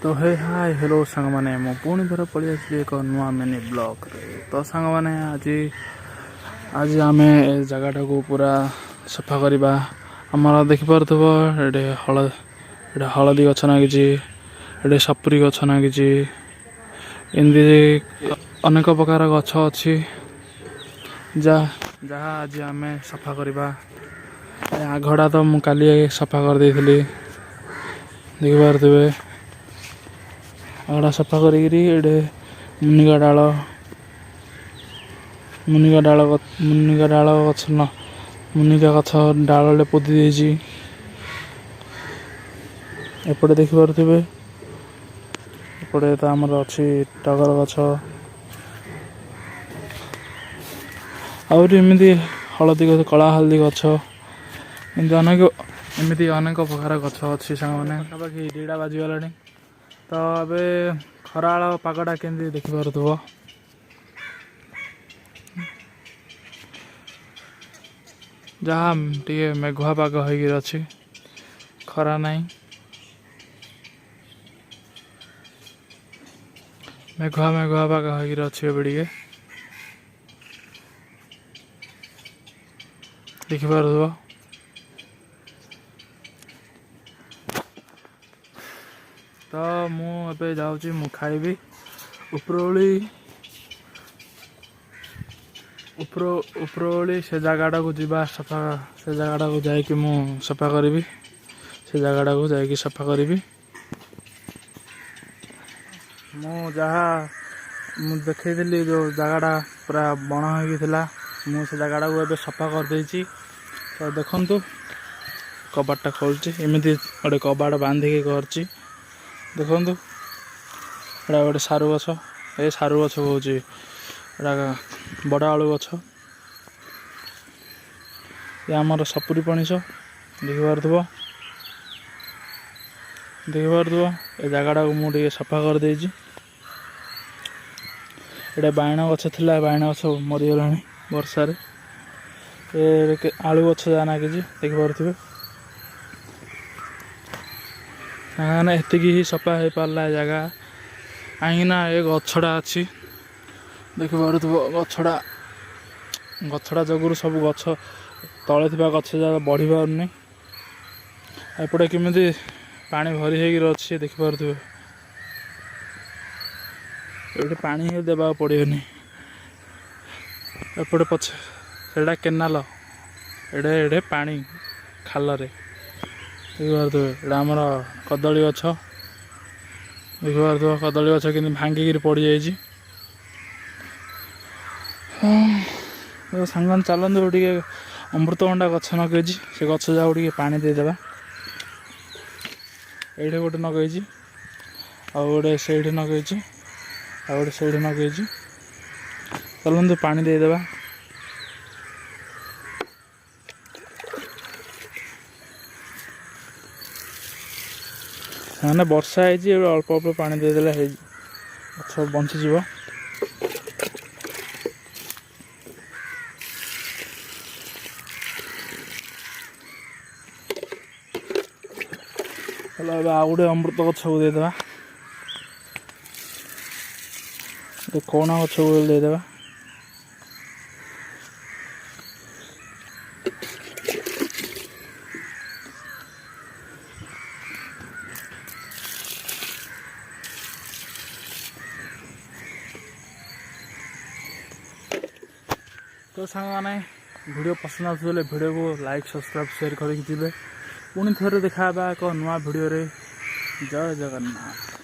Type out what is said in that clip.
ତ ହେ ହାଏ ହ୍ୟାଲୋ ସାଙ୍ଗମାନେ, ମୁଁ ପୁଣି ଥରେ ପଳେଇ ଆସିଲି ଏକ ନୂଆ ମିନି ବ୍ଲଗ୍ରେ। ତ ସାଙ୍ଗମାନେ, ଆଜି ଆଜି ଆମେ ଏ ଜାଗାଟାକୁ ପୁରା ସଫା କରିବା। ଆମର ଦେଖିପାରୁଥିବ, ଏଠି ଏଠି ହଳଦୀ ଗଛ ଲାଗିଛି, ଏଠି ସପୁରୀ ଗଛ ଲାଗିଛି, ଏମିତି ଅନେକ ପ୍ରକାର ଗଛ ଅଛି, ଯାହା ଯାହା ଆଜି ଆମେ ସଫା କରିବା। ଏ ଆଘଟା ତ ମୁଁ କାଲି ସଫା କରିଦେଇଥିଲି, ଦେଖିପାରୁଥିବେ। ଆଗଟା ସଫା କରିକିରି ଏଠି ମୁନିଗା ଡାଳ, ମୁନିଗା ଡାଳ, ମୁନିଗା ଡାଳ ଗଛ ନ ମୁନିଗା ଗଛ ଡାଳରେ ପୋତି ଦେଇଛି। ଏପଟେ ଦେଖିପାରୁଥିବେ, ଏପଟେ ତ ଆମର ଅଛି ଟଗର ଗଛ, ଆହୁରି ଏମିତି ହଳଦୀ ଗଛ, କଳା ହଳଦୀ ଗଛ, ଏମିତି ଅନେକ, ଏମିତି ଅନେକ ପ୍ରକାର ଗଛ ଅଛି। ସାଙ୍ଗମାନେ, ପାଖାପାଖି 2ଟା ବାଜିଗଲାଣି। ତ ଏବେ ଖରାବେଳ ପାଗଟା କେମିତି ଦେଖିପାରୁଥିବ। ଯାହା ଟିକେ ମେଘୁଆ ପାଗ ହେଇକି ଅଛି, ଖରା ନାହିଁ, ମେଘୁଆ ମେଘୁଆ ପାଗ ହେଇକି ଅଛି ଏବେ ଟିକେ ଦେଖିପାରୁଥିବ। ତ ମୁଁ ଏବେ ଯାଉଛି, ମୁଁ ଖାଇବି। ଉପରଓଳି ଉପର ଉପରଓଳି ସେ ଜାଗାଟାକୁ ଯିବା ସଫା, ସେ ଜାଗାଟାକୁ ଯାଇକି ମୁଁ ସଫା କରିବି, ସେ ଜାଗାଟାକୁ ଯାଇକି ସଫା କରିବି। ମୁଁ ଯାହା ମୁଁ ଦେଖେଇଥିଲି, ଯେଉଁ ଜାଗାଟା ପୁରା ବଣ ହେଇକି ଥିଲା, ମୁଁ ସେ ଜାଗାଟାକୁ ଏବେ ସଫା କରିଦେଇଛି। ତ ଦେଖନ୍ତୁ, କବାଟଟା ଖୋଲୁଛି। ଏମିତି ଗୋଟେ କବାଟ ବାନ୍ଧିକି କରିଛି। ଦେଖନ୍ତୁ, ଏଇଟା ଗୋଟେ ସାରୁ ଗଛ, ଏ ସାରୁ ଗଛ କହୁଛି, ଏଇଟା ବଡ଼ ଆଳୁ ଗଛ। ଏ ଆମର ସପୁରୀ ପଣିସ ଦେଖିପାରୁଥିବ, ଦେଖିପାରୁଥିବ। ଏ ଜାଗାଟାକୁ ମୁଁ ଟିକେ ସଫା କରିଦେଇଛି। ଏଇଟା ବାଇଣ ଗଛ ଥିଲା, ବାଇଣ ଗଛ ମରିଗଲାଣି ବର୍ଷାରେ। ଏ ଆଳୁ ଗଛ ଯାହା ଲାଗିଛି ଦେଖିପାରୁଥିବେ। ନା, ଏତିକି ହିଁ ସଫା ହେଇପାରିଲା ଏ ଜାଗା, କାହିଁକିନା ଏ ଗଛଟା ଅଛି, ଦେଖିପାରୁଥିବ। ଗଛଟା ଗଛଟା ଯୋଗୁରୁ ସବୁ ଗଛ ତଳେ ଥିବା ଗଛ ଯାକ ବଢ଼ି ପାରୁନି। ଏପଟେ କେମିତି ପାଣି ଭରି ହେଇକି ଅଛି ଦେଖିପାରୁଥିବେ। ଏଠି ପାଣି ହିଁ ଦେବାକୁ ପଡ଼ିବନି। ଏପଟେ ପଛ ସେଇଟା କେନାଲ, ଏଡ଼େ ଏଡ଼େ ପାଣି ଖାଲରେ ଦେଖିପାରୁଥିବେ। ଏଇଟା ଆମର କଦଳୀ ଗଛ ଦେଖିପାରୁଥିବ। କଦଳୀ ଗଛ କେମିତି ଭାଙ୍ଗିକିରି ପଡ଼ିଯାଇଛି। ସାଙ୍ଗମାନେ, ଚାଲନ୍ତୁ, ଟିକେ ଅମୃତଭଣ୍ଡା ଗଛ ଲଗେଇଛି, ସେ ଗଛ ଯାକୁ ଟିକେ ପାଣି ଦେଇଦେବା। ଏଇଠି ଗୋଟେ ଲଗେଇଛି, ଆଉ ଗୋଟେ ସେଇଠି ଲଗେଇଛି, ଆଉ ଗୋଟେ ସେଇଠି ଲଗେଇଛି। ଚାଲନ୍ତୁ, ପାଣି ଦେଇଦେବା। ମାନେ ବର୍ଷା ହେଇଛି, ଏବେ ଅଳ୍ପ ଅଳ୍ପ ପାଣି ଦେଇଦେଲେ ହେଇ ଗଛ ବଞ୍ଚିଯିବ। ହେଲେ ଏବେ ଆଉ ଗୋଟେ ଅମୃତ ଗଛକୁ ଦେଇଦେବା, ଗୋଟେ କଣ ଗଛକୁ ଦେଇଦେବା। ତ ସାଙ୍ଗମାନେ, ଭିଡ଼ିଓ ପସନ୍ଦ ଆସୁଥିଲେ ଭିଡ଼ିଓକୁ ଲାଇକ୍, ସବସ୍କ୍ରାଇବ୍, ସେୟାର କରିକି ଯିବେ। ପୁଣି ଥରେ ଦେଖା ହେବା ଏକ ନୂଆ ଭିଡ଼ିଓରେ। ଜୟ ଜଗନ୍ନାଥ।